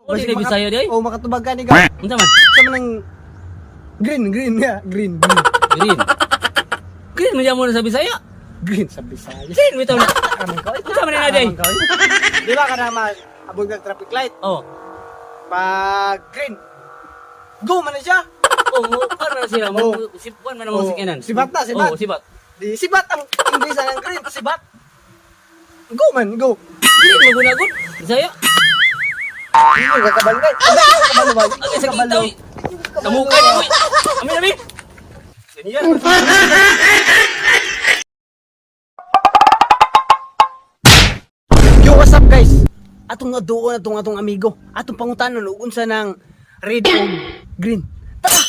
Oh, di na Bisaya di ay. Oh, makatubag ka ni gaw. Unsa man? Sa manang green, green nga, green, green. Green. Green man mo na sa Bisaya. Green sa Bisaya. Green bitaw na. Kaman ka, oy. Unsa man na day? Kaman ka, oy. Di ba kana ma abog kag traffic light? Oh. Pag green. Go man na siya. Oh, para sila mo Oh. sipuan man ang mga Oh, sakyanan. sibat na, sibat. Oh, sibat. Di sibat ang English ang green, sibat. Go man, go. Green magunagod. Bisaya. Hindi ka kabalo kay. Kabalo ba? Agay sa kita oy. Sa mukha ni oy. Amin amin. Ganyan. Yo, what's up, guys? Atong aduon atong atong amigo. Atong pangutanon ug unsa nang red o green. Tara.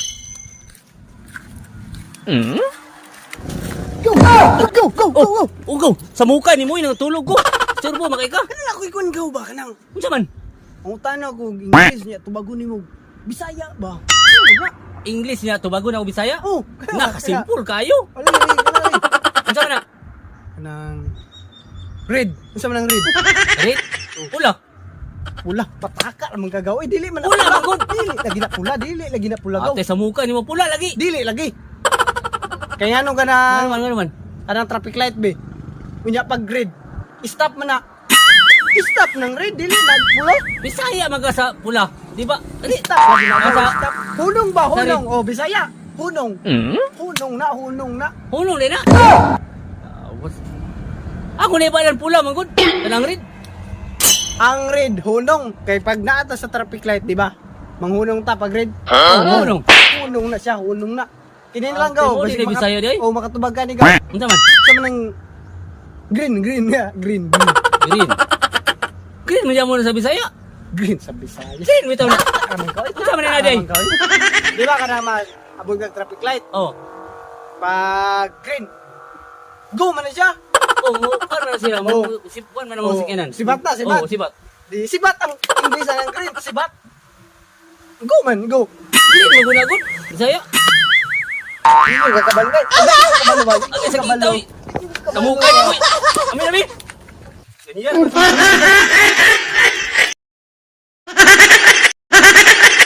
Go, go, go, go, go. Ugaw, sa mukha ni mo natulog ko. Surbo makay ka. Ano na ko ikon gaw ba kanang? Unsa man? Pangutana ko og English niya tubagon nimo. Bisaya ba? Ano ba? English niya tubago na og Bisaya? Oh, Na kasimple kayo. Wala rin, wala rin. Unsa man na? Kanang red. Unsa man ang red? Red? Pula. Pula, pataka ramang kagaw. Eh, dili man na Pula, magod. Dili lagi na pula, dili lagi na pula gaw. Ate sa mukha ni mo pula lagi. Dili lagi. Kaya ano ka na Ano man, ano man? anang traffic light be? Unya pag red. Stop man na. Stop ng red, dili na pula. Bisaya man ka sa pula, di ba? Dali. Stop lagi na Asa- stop. Hunong ba? Sorry. Hunong. Oh, Bisaya. Hunong. Hunong na, hunong na. Hunong din na. Awas. Ako na ibalan pula man gud. Kanang red. Ang red, hunong. Kay pag naata sa traffic light, di ba? Manghunong ta pag red. Oh, hunong. Hunong na siya, hunong na. Kinin Ah, lang gaw. di Basig na Bisaya di ay. Oh, makatubag ka ni gaw. Unsa man? Sa manang green, green nga, green, green. Green. Green man mo na sa Bisaya. Green sa Bisaya. Green bitaw na. Kaman ka, oy. Unsa man na day? Kaman ka, oy. Di ba kana ma abog kag traffic light? Oh. Pag green. Go man na siya. Oh, para sila mo Oh. sipuan man ang mga Oh, sakyanan. sibat na, sibat. Oh, sibat. Di sibat ang English ang green, sibat. Go man, go. Green magunagod. Bisaya. Hindi ka kabalo kay. Kabalo ba? Agay sa kita oy. Sa mukha ni mo. Amin amin. Ganyan.